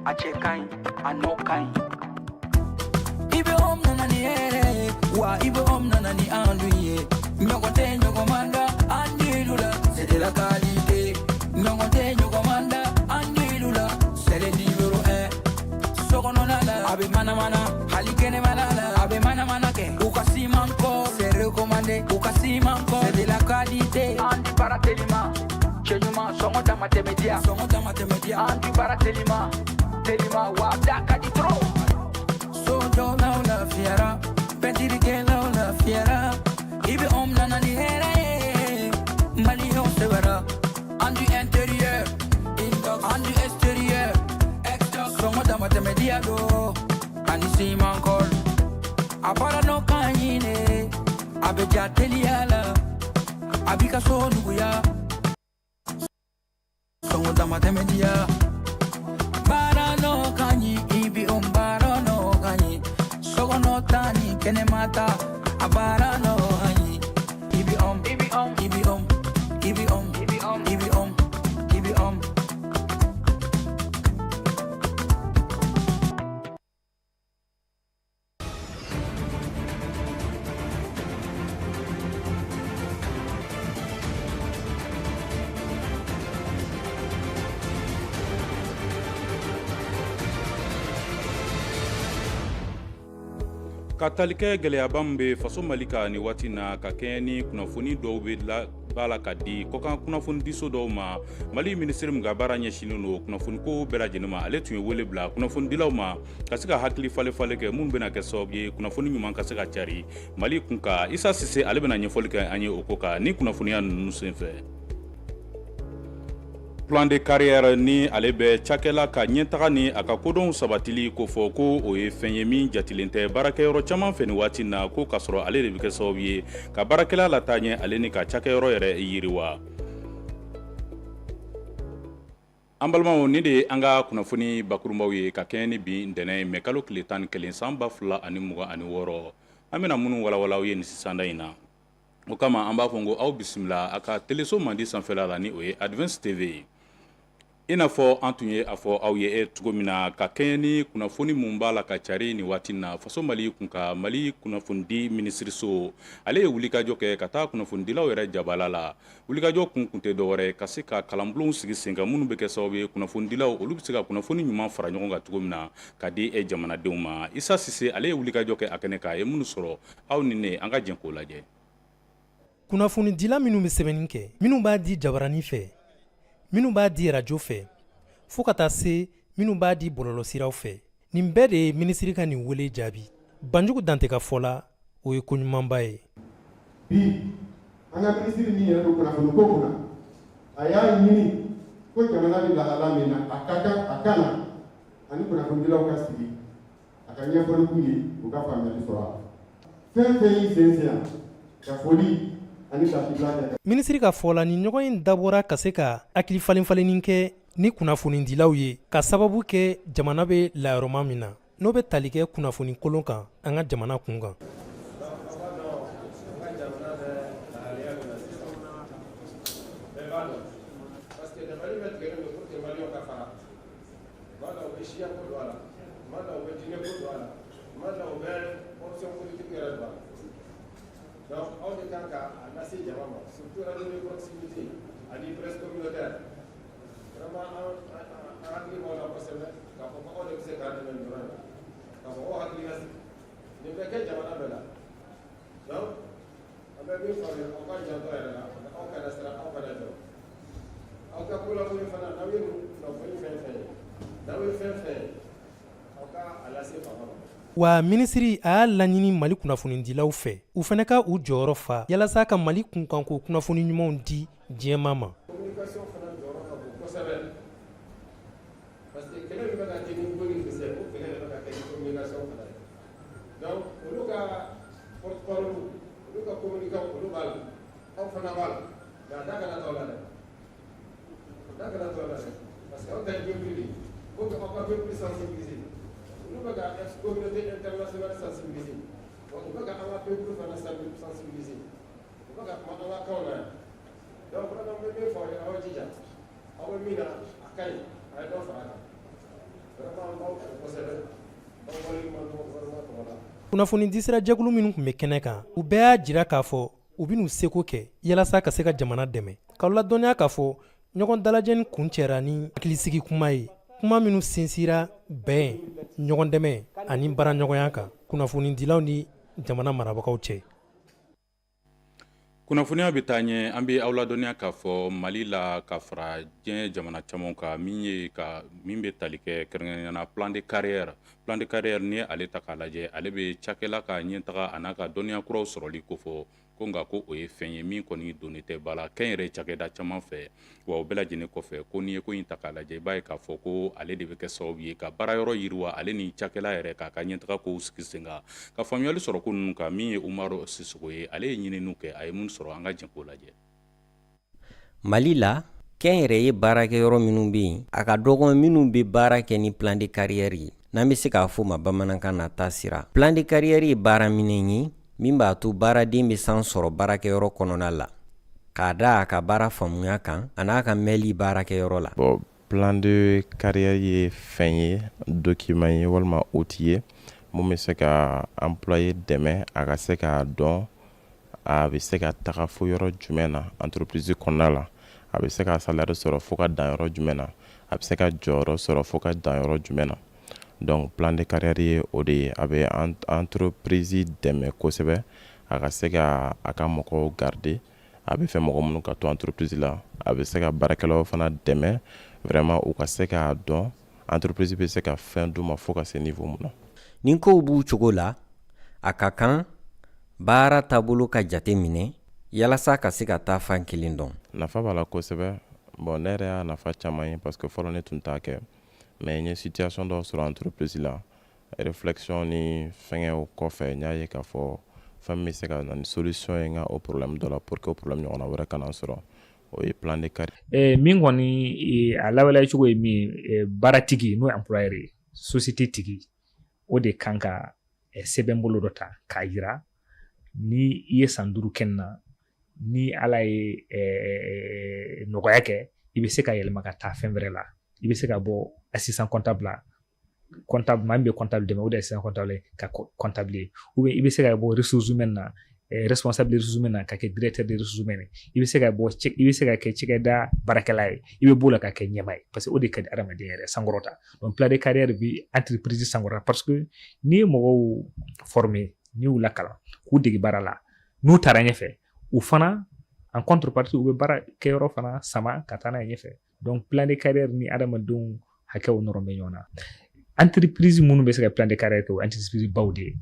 A cɛ ka ɲi, a nɔ ka ɲi. IBM nana ni hɛrɛ ye wa, IBM nana ni enduit ye. Ɲɔgɔn tɛ ɲɔgɔn man da enduit la, c'est de la qualité. Ɲɔgɔn tɛ ɲɔgɔn man da enduit la, c'est le numéro 1. Sokɔnɔna la, a bɛ manamana, hali kɛnɛmana la, a bɛ manamana kɛ. U ka ciment kɔ, c'est recommandé. U ka ciment kɔ, c'est de la qualité. Enduit baara telima, cɛ ɲuman, sɔngɔ dama tɛmɛ diya, sɔngɔ dama tɛmɛ diya. Enduit baara telima telima wa, da ka di trop. Sojɔlaw lafiyara, pɛntirikɛlaw lafiyara. IBM nana ni hɛrɛ ye, maliyɛnw sɛbɛra. Enduit intérieur, enduit extérieur, sɔngɔ dama tɛmɛ diya do ani ciment colle. A baara nɔ ka ɲi ne, a bɛ ja teliya la, a b'i ka so nuguya, sɔngɔ dama tɛmɛ diya. Baara nɔ ka ɲi, IBM baara nɔ ka ɲi. Sokɔnɔ ta ni kɛnɛma ta, a baara nɔ ka ɲi. IBM, IBM, IBM, IBM, IBM, IBM. Ka tali kɛ gɛlɛyaba min bɛ faso Mali kan nin waati na, ka kɛɲɛ ni kunnafoni dɔw bɛ la b'a la ka di kɔkan kunnafonidiso dɔw ma, Mali minisiri min ka baara ɲɛsinnen don kunnafoniko bɛɛ lajɛlen ma, ale tun ye wele bila kunnafonidilaw ma ka se ka hakili falen falen kɛ minnu bɛna kɛ sababu ye kunnafoni ɲuman ka se ka cari Mali kun kan. Isa Sise, ale bɛna ɲɛfɔli kɛ an ye o ko kan ni kunnafoniya ninnu senfɛ. Plan de carrière ni ale bɛ cakɛla ka ɲɛtaga ni a ka kodɔnw sabatili kofɔ, ko o ye fɛn ye min jatilen tɛ baarakɛyɔrɔ caman fɛ nin waati na, ko k'a sɔrɔ ale de bɛ kɛ sababu ye ka baarakɛla lataa ɲɛ, ale ni ka cakɛyɔrɔ yɛrɛ yiriwa. An balimaw, nin de ye an ka kunnafoni bakurunbaw ye ka kɛɲɛ ni bi ntɛnɛn mɛ kalo tile 11 san 2026. An bɛna minnu walawala aw ye nin sisanda in na, o kama an b'a fɔ ko aw bisimila a ka teleso mandi sanfɛla la, ni o ye Advance TV ye. I n'a fɔ an tun ye a fɔ aw ye cogo min na, ka kɛɲɛ ni kunnafoni mun b'a la ka cari nin waati na faso Mali kun kan, Mali kunnafonidi minisiriso, ale ye wulikajɔ kɛ ka taa kunnafonidilaw yɛrɛ jabala la. Wulikajɔ kun tɛ dɔwɛrɛ ka se ka kalanbulonw sigi sen kan minnu bɛ kɛ sababu ye kunnafonidilaw olu bɛ se ka kunnafoni ɲuman fara ɲɔgɔn kan cogo min na ka di jamanadenw ma. Isa Sise, ale ye wulikajɔ kɛ a kɛnɛ kan, a ye minnu sɔrɔ, aw ni ne, an ka jɛn k'o lajɛ. Kunnafonidila minnu bɛ sɛbɛnni kɛ, minnu b'a di jabaranin fɛ, minnu b'a di arajo fɛ, fo ka taa se minnu b'a di bɔlɔlɔsiraw fɛ, nin bɛɛ de ye minisiri ka nin wele jaabi. Banjugu Dante ka fɔ la, o ye ko ɲumanba ye. Bi, an ka minisiri min yɛrɛ don kunnafoniko kunna, a y'a ɲini ko jamana bɛ lahala min na, a ka kan a ka na ani kunnafonidilaw ka sigi, a ka ɲɛfɔli k'u ye, u ka faamuyali sɔrɔ a la. Fɛn fɛn y'i sen sen yan ka foli ani taasibila kɛ. Minisiri ka fɔ la, nin ɲɔgɔn in dabɔra ka se ka hakili falenfalenni kɛ ni kunnafonidilaw ye, ka sababu kɛ jamana bɛ layɔrɔma min na, n'o bɛ tali kɛ kunnafoni kolon kan an ka jamana kun kan. Wa minisiri a y'a laɲini Mali kunnafonidilaw fɛ, u fana ka u jɔyɔrɔ fa yalasa ka Mali kunkanko kunnafoni ɲumanw di diɲɛmaa ma. Kunnafonidisira jɛkulu minnu tun bɛ kɛnɛ kan, u bɛɛ y'a jira k'a fɔ u bɛn'u seko kɛ yalasa ka se ka jamana dɛmɛ. K'aw ladɔnniya k'a fɔ ɲɔgɔn dalajɛ nin kuncɛra ni hakilisigi kuma ye, kuma minnu sinsira bɛn, ɲɔgɔn dɛmɛ ani baaraɲɔgɔnya kan kunnafonidilaw ni jamana marabagaw cɛ. Kunnafoniya bɛ taa ɲɛ. An bɛ aw ladɔnniya k'a fɔ Mali la, ka fara diɲɛ jamana caman kan, min ye ka min bɛ tali kɛ kɛrɛnkɛrɛnnenya la plan de carrière. Plan de carrière, n'i ye ale ta k'a lajɛ, ale bɛ cakɛla ka ɲɛtaga a n'a ka dɔnniya kuraw sɔrɔli kofɔ. Ko nka ko o ye fɛn ye min kɔni donnen tɛ ba la kɛnyɛrɛ cakɛda caman fɛ. Wa o bɛɛ lajɛlen kɔfɛ, ko n'i ye ko in ta k'a lajɛ, i b'a ye k'a fɔ ko ale de bɛ kɛ sababu ye ka baara yɔrɔ yiriwa, ale ni cakɛla yɛrɛ k'a ka ɲɛtaga kow sigi sen kan. Ka faamuyali sɔrɔ ko ninnu kan, min ye Umaru Sisoko ye, ale ye ɲininiw kɛ, a ye mun sɔrɔ, an ka jɛ k'o lajɛ. Mali la, kɛnyɛrɛye baarakɛyɔrɔ minnu bɛ yen, a ka dɔgɔn minnu bɛ baara kɛ ni plan de carrière ye, n'an bɛ se k'a fɔ ma bamanankan na taasira. Plan de carrière ye baaraminɛn ye min b'a to baaraden bɛ san sɔrɔ baarakɛyɔrɔ kɔnɔna la, k'a da a ka baara faamuya kan an'a ka mɛnli baarakɛyɔrɔ la. Bon, plan de carrière ye fɛn ye, document ye walima outil ye mun bɛ se ka employé dɛmɛ a ka se k'a dɔn a bɛ se ka taga fo yɔrɔ jumɛn na entreprise kɔnɔna la, a bɛ se ka salaire sɔrɔ fo ka dan yɔrɔ jumɛn na, a bɛ se ka jɔyɔrɔ sɔrɔ fo ka dan yɔrɔ jumɛn na. Donc plan de carrière ye o de ye. A bɛ entreprise dɛmɛ kosɛbɛ a ka se ka a ka mɔgɔw garder, a bɛ fɛ mɔgɔ minnu ka to entreprise la. A bɛ se ka baarakɛlaw fana dɛmɛ vraiment u ka se k'a dɔn entreprise bɛ se ka fɛn d'u ma fo ka se niveau mun na. Ni kow b'u cogo la, a ka kan baara taabolo ka jate minɛ yalasa ka se ka taa fan kelen dɔn. Nafa b'a la kosɛbɛ. Bon, ne yɛrɛ y'a nafa caman ye parce que fɔlɔ ne tun t'a kɛ, mais n ye situation dɔw sɔrɔ entreprise la, réflexion ni fɛngɛw kɔfɛ, n y'a ye k'a fɔ fɛn min bɛ se ka na ni solution ye n ka o problème dɔ la pour que o problème ɲɔgɔnna wɛrɛ kana sɔrɔ, o ye plan de carrière. Min kɔni a lawaleya cogo ye min ye, baaratigi, n'o ye employeur ye, société tigi, o de kan ka sɛbɛn bolo dɔ ta k'a yira ni i ye san 5 kɛ nin na, ni Ala ye nɔgɔya kɛ, i bɛ se ka yɛlɛma ka taa fɛn wɛrɛ la. I bɛ se ka bɔ assistant comptable la, comptable, maa min bɛ comptable dɛmɛ, o de ye assistant comptable ye, ka comptable ye, ou bien i bɛ se ka bɔ ressources humaines na, responsable des ressources humaines na, ka kɛ directeur des ressources humaines. I bɛ se ka bɔ, i bɛ se ka kɛ cakɛda baarakɛla ye, i bɛ b'o la ka kɛ ɲɛmaa ye, parce que o de ka di adamaden yɛrɛ sankɔrɔta. Donc plan de carrière bi entreprise sankɔrɔta, parce que n'i ye mɔgɔw former, n'i y'u lakalan k'u dege baara la, n'u taara ɲɛfɛ, u fana en contrepartie u bɛ baara kɛyɔrɔ fana sama ka taa n'a ye ɲɛfɛ. Donc plan de carrière ni adamadenw hakɛw nɔrɔ bɛ ɲɔgɔn na. Entreprise minnu bɛ se ka plan de carrière kɛ, o entreprise baw de ye,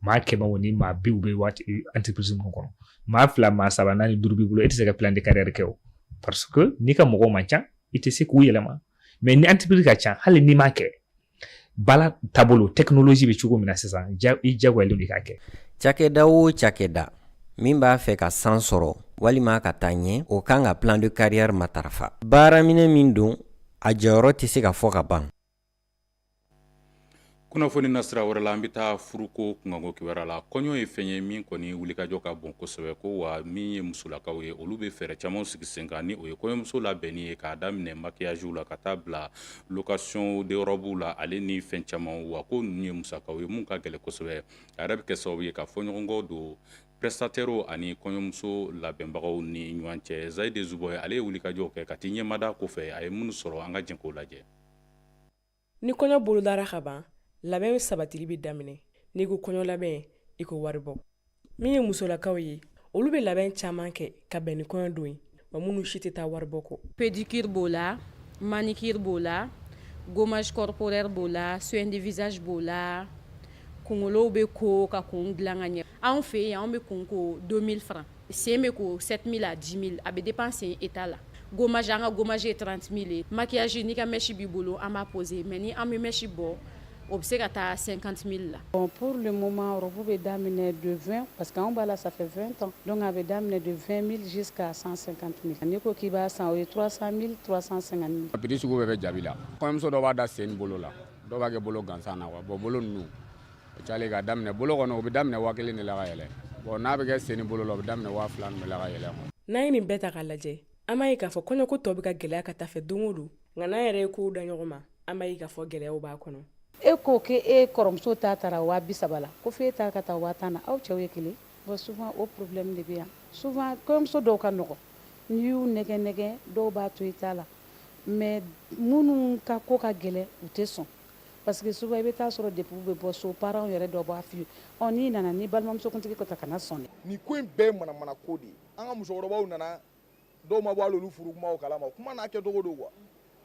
maa kɛmɛw ni maa biw bɛ waati entreprise minnu kɔnɔ. Maa fila, maa saba, naani, duuru b'i bolo, e tɛ se ka plan de carrière kɛ o, parce que n'i ka mɔgɔw man ca, i tɛ se k'u yɛlɛma. Mais ni entreprise ka ca, hali n'i m'a kɛ, bala taabolo, technologie bɛ cogo min na sisan, i jagoyalen don i k'a kɛ. Cakɛda o cakɛda min b'a fɛ ka san sɔrɔ walima ka taa ɲɛ, o kan ka plan de carrière matarafa. Baaraminɛ min don, a jɔyɔrɔ tɛ se ka fɔ ka ban. Kunnafoni na sira wɛrɛ la, an bɛ taa furuko kunkanko kibaruya la. Kɔɲɔ ye fɛn ye min kɔni wulikajɔ ka bon kosɛbɛ. Ko wa min ye musolakaw ye, olu bɛ fɛɛrɛ caman sigi sen kan ni o ye kɔɲɔmuso labɛnni ye, k'a daminɛ maquillage la ka taa bila location de robe la, ale ni fɛn caman. Wa ko ninnu ye musakaw ye mun ka gɛlɛn kosɛbɛ. A yɛrɛ bɛ kɛ sababu ye ka fɔɲɔgɔnkɔ don prestataire ani kɔɲɔmuso labɛnbagaw ni ɲɔgɔn cɛ. Zayide Zubɔ, ale ye wulikajɔ kɛ ka t'i ɲɛmada kɔfɛ, a ye minnu sɔrɔ, an ka jɛ k'o lajɛ. Ni kɔɲɔ bolodara ka ban, labɛn sabatili bɛ daminɛ. N'i ko kɔɲɔ labɛn, i ko waribɔ. Min ye musolakaw ye, olu bɛ labɛn caman kɛ ka bɛn ni kɔɲɔ don ye, wa minnu si tɛ taa waribɔ kɔ. Pédicure b'o la, manicure b'o la, gommage corporel b'o la, soin de visage b'o la, kunkolow bɛ ko ka kun dilan ka ɲɛ. Anw fɛ yen, anw bɛ kun ko 2000 francs, sen bɛ ko 7000 à 10 000, a bɛ dépend sen état la. Gommage, an ka gommage ye 30 000 ye. Maquillage, n'i ka mèche b'i bolo, an b'a poser, mais ni an bɛ mèche bɔ, o bɛ se ka taa 50 000 la. Bon, pour le moment, robe bɛ daminɛ de 20, parce que anw b'a la, ça fait 20 ans, donc a bɛ daminɛ de 20 000 jusqu'à 150 000. N'i ko k'i b'a san, o ye 300 000, 350 000. Prix sugu bɛɛ bɛ jabi la. Kɔɲɔmuso dɔw b'a da sen ni bolo la, dɔw b'a kɛ bolo gansan na quoi. Bon, bolo ninnu o cayalen ka daminɛ bolo kɔnɔ, o bɛ daminɛ 1000 de la ka yɛlɛ. Bon, n'a bɛ kɛ sen ni bolo la, o bɛ daminɛ 2000 de la ka yɛlɛ. N'an ye nin bɛɛ ta k'a lajɛ, an b'a ye k'a fɔ kɔɲɔko tɔ bɛ ka gɛlɛya ka taa fɛ don o don. Nka n'an yɛrɛ ye kow da ɲɔgɔn ma, an b'a ye k'a fɔ gɛlɛyaw b'a kɔnɔ. E ko k'e kɔrɔmuso ta taara 30 000 la, ko f'e ta ka taa 10 000 na, aw cɛw ye kelen. Bon, souvent o problème de bɛ yan. Souvent kɔɲɔmuso dɔw ka nɔgɔn, n'i y'u nɛgɛ nɛgɛ, dɔw b'a to i ta la, mais minnu ka ko ka gɛlɛn, u tɛ sɔn, parce que souvent i bɛ taa sɔrɔ depuis u bɛ bɔ so, parents yɛrɛ dɔ b'a f'i ye, ɔ n'i nana ni balimamusokuntigi ko ta, kana sɔn dɛ. Nin ko in bɛɛ ye manamana ko de ye. An ka musokɔrɔbaw nana, dɔw ma bɔ hali olu furu kumaw kalama, kuma n'a kɛcogo don quoi.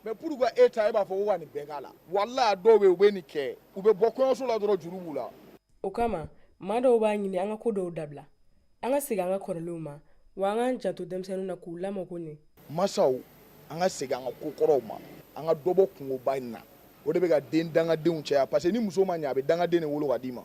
Mais pourquoi e ta, e b'a fɔ ko ka nin bɛɛ k'a la? Walahi, a dɔw bɛ yen, u bɛ nin kɛ, u bɛ bɔ kɔɲɔso la dɔrɔn, juru b'u la. O kama, maa dɔw b'a ɲini an ka ko dɔw dabila, an ka segin an ka kɔrɔlenw ma, wa an k'an janto denmisɛnninw na k'u lamɔ ko ɲɛ. Masaw, an ka segin an ka ko kɔrɔw ma, an ka dɔ bɔ kungoba in na. O de bɛ ka den dangadenw caya, parce que ni muso ma ɲɛ, a bɛ dangaden de wolo ka d'i ma.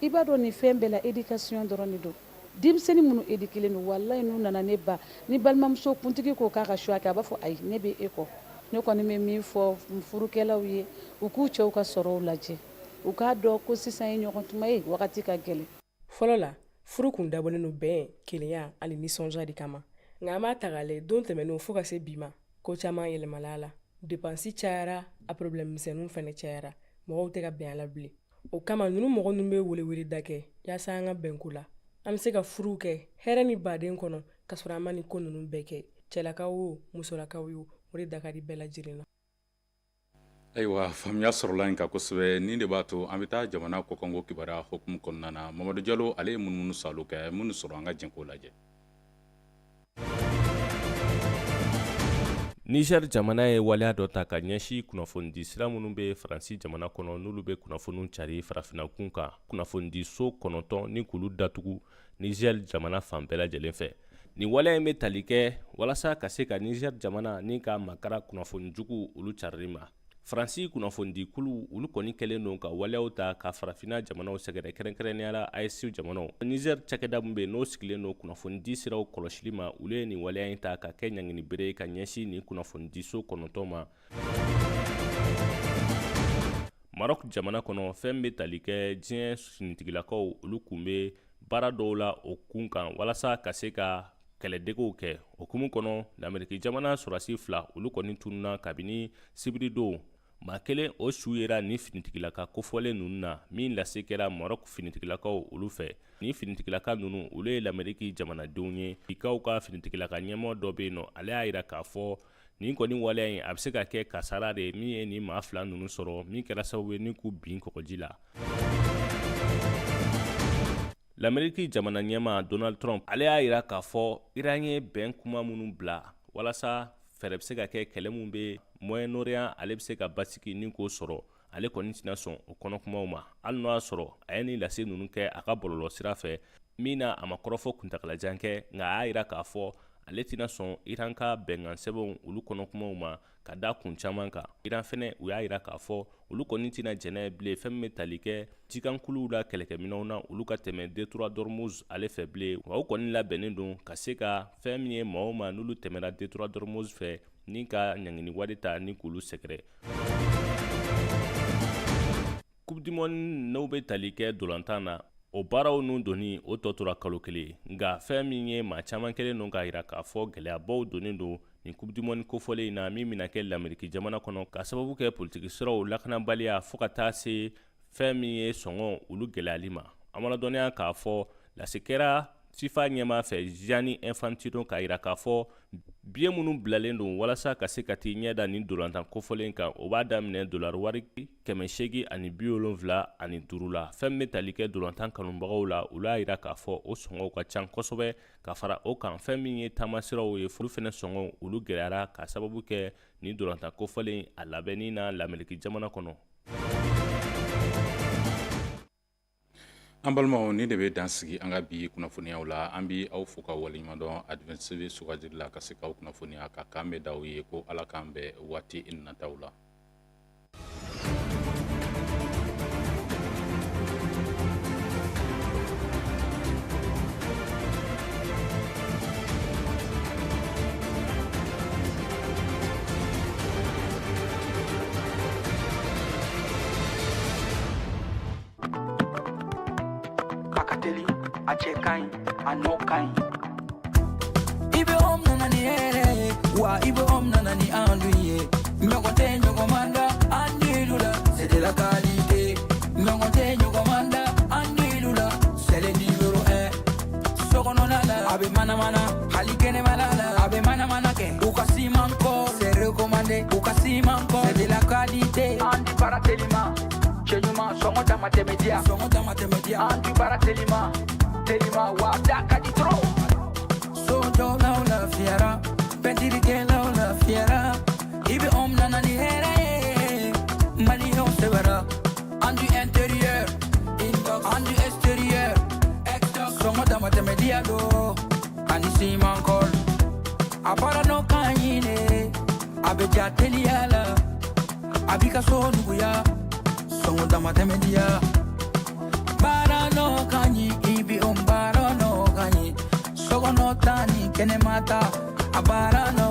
I b'a dɔn, nin fɛn bɛɛ la, éducation dɔrɔn de don. Denmisɛnnin minnu éduqué don, walayi, n'u nana, ne ba ni balimamuso kuntigi ko k'a ka choix kɛ, a b'a fɔ ayi, ne bɛ e kɔ. Ne kɔni bɛ min fɔ furukɛlaw ye, u k'u cɛw ka sɔrɔw lajɛ, u k'a dɔn ko sisan ye ɲɔgɔn tuma ye, wagati ka gɛlɛn. Fɔlɔ la, furu kun dabɔlen don bɛn, kelenya ani nisɔndiya de kama. Nka an b'a ta k'a lajɛ, don tɛmɛnenw fo ka se bi ma, ko caman yɛlɛmala a la. Dépense cayara, a problème misɛnninw fɛnɛ cayara, mɔgɔw tɛ ka bɛn a la bilen. O kama, ninnu mɔgɔ ninnu bɛ weleweleda kɛ yaasa an ka bɛnko la, an bɛ se ka furuw kɛ hɛrɛ ni baden kɔnɔ, ka sɔrɔ an ma nin ko ninnu bɛɛ kɛ. Cɛlakaw o, musolakaw o, o de da ka di bɛɛ lajɛlen na. Ayiwa, faamuya sɔrɔla in ka kosɛbɛ. Nin de b'a to an bɛ taa jamana kɔkanko kibaruya hukumu kɔnɔna na. Mamadu Jalo, ale ye munumunu salo kɛ, minnu sɔrɔ, an ka jɛn k'o lajɛ. Niger jamana ye waleya dɔ ta ka ɲɛsin kunnafonidi sira minnu bɛ Faransi jamana kɔnɔ, n'olu bɛ kunnafoniw cari farafinna kun kan, kunnafonidiso 9 ni k'olu datugu Niger jamana fan bɛɛ lajɛlen fɛ. Nin waleya in bɛ tali kɛ walasa ka se ka Niger jamana ni ka makara kunnafoni jugu olu carili ma. Faransi kunnafonidikulu, olu kɔni kɛlen don ka waleyaw ta ka farafinna jamanaw sɛgɛrɛ, kɛrɛnkɛrɛnnenya la AES jamanaw. Niger cakɛda min bɛ yen, n'o sigilen don kunnafonidi siraw kɔlɔsili ma, olu ye nin waleya in ta ka kɛ ɲangini bere ye ka ɲɛsin nin kunnafonidiso 9 ma. Maroc jamana kɔnɔ, fɛn bɛ tali kɛ diɲɛ finitigilakaw, olu kun bɛ baara dɔw la o kun kan walasa ka se ka kɛlɛdegew kɛ. O hukumu kɔnɔ, Lameriki jamana sɔrɔdasi fila, olu kɔni tununna kabini sibiridon. Maa kelen, o su yera nin finitigilaka kofɔlen ninnu na, min lase kɛra Maroc finitigilakaw olu fɛ. Nin finitigilaka ninnu, olu ye Lameriki jamanadenw ye. Ikaw ka finitigilaka ɲɛmɔgɔ dɔ bɛ yen nɔ, ale y'a jira k'a fɔ nin kɔni waleya in, a bɛ se ka kɛ kasara de ye min ye nin maa fila ninnu sɔrɔ, min kɛra sababu ye ni k'u bin kɔgɔji la. Lameriki jamana ɲɛmaa Donald Trump, ale y'a jira k'a fɔ Iran ye bɛn kuma minnu bila walasa fɛɛrɛ bɛ se ka kɛ kɛlɛ min bɛ Moyen-Orient, ale bɛ se ka basigi ni k'o sɔrɔ, ale kɔni tɛna sɔn o kɔnɔkumaw ma, hali n'o y'a sɔrɔ a ye nin lase ninnu kɛ a ka bɔlɔlɔ sira fɛ, min na a ma kɔrɔfɔ kuntagalajan kɛ. Nka a y'a jira k'a fɔ ale tɛna sɔn Iran ka bɛnkan sɛbɛnw olu kɔnɔkumaw ma ka da kun caman kan. Iran fɛnɛ, u y'a jira k'a fɔ olu kɔni tɛna jɛn n'a ye bilen, fɛn min bɛ tali kɛ jikankuluw la kɛlɛkɛminɛnw na, olu ka tɛmɛ détroit d'Ormuz ale fɛ bilen. Wa u kɔni labɛnnen don ka se ka fɛn min ye maa o maa n'olu tɛmɛra détroit d'Ormuz fɛ, ni ka ɲangini wale ta ni k'olu sɛgɛrɛ. Coupe du monde n'o bɛ tali kɛ dolantan na, o baaraw n'u donni, o tɔ tora kalo kelen. Nka fɛn min ye, maa caman kɛlen don k'a jira k'a fɔ gɛlɛyabaw donnen don nin Coupe du monde kofɔlen in na, min bɛna kɛ Lameriki jamana kɔnɔ, ka sababu kɛ politiki siraw lakanabaliya, fo ka taa se fɛn min ye sɔngɔ olu gɛlɛyali ma. An mana dɔnniya k'a fɔ lase kɛra FIFA ɲɛmaa fɛ Gianni Infantino k'a jira k'a fɔ biye minnu bilalen don walasa ka se ka t'i ɲɛ da nin dolantan kofɔlen kan, o b'a daminɛ dolari wari 875 la. Fɛn min bɛ tali kɛ dolantan kanubagaw la, olu y'a jira k'a fɔ o sɔngɔw ka ca kosɛbɛ. Ka fara o kan, fɛn min ye taamasiraw ye, olu fɛnɛ sɔngɔw olu gɛlɛyara ka sababu kɛ nin dolantan kofɔlen a labɛnni na Lameriki jamana kɔnɔ. An balimaw, nin de bɛ dan sigi an ka bi kunnafoniyaw la. An bɛ aw fo ka waleɲuman dɔn Adventiste TV sugandili la ka se k'aw kunnafoniya. Ka kan bɛ da aw ye ko Ala k'an bɛn waati nataw la. A ka teli, a cɛ ka ɲi, a nɔ ka ɲi. IBM nana ni hɛrɛ ye, wa IBM nana ni andu ye. Ɲɔgɔn tɛ ɲɔgɔn man da, andu la, c'est de la qualité. mana hali kɛnɛmala la a bɛ mana mana kɛ u ka siman ko c'est recommandé u ka siman ko c'est de la qualité an di baara telima cɛ ɲuman sɔngɔ dama tɛmɛ diya sɔngɔ dama tɛmɛ diya an di baara telima telima wa da ka di trop sojɔlaw lafiyara pɛntirikɛlaw lafiyara IBM nana ni hɛrɛ ye maliyɛnw sɛbɛra an du intérieur an du extérieur sɔngɔ dama tɛmɛ diya do ani siman kɔl a baara n'o ka ɲi ne a bɛ ja teliya la a b'i ka so nuguya sɔngɔ dama tɛmɛ diya baara n'o ka ɲi IBM baara n'o ka ɲi sokɔnɔ ta ni kɛnɛma ta a baara n'o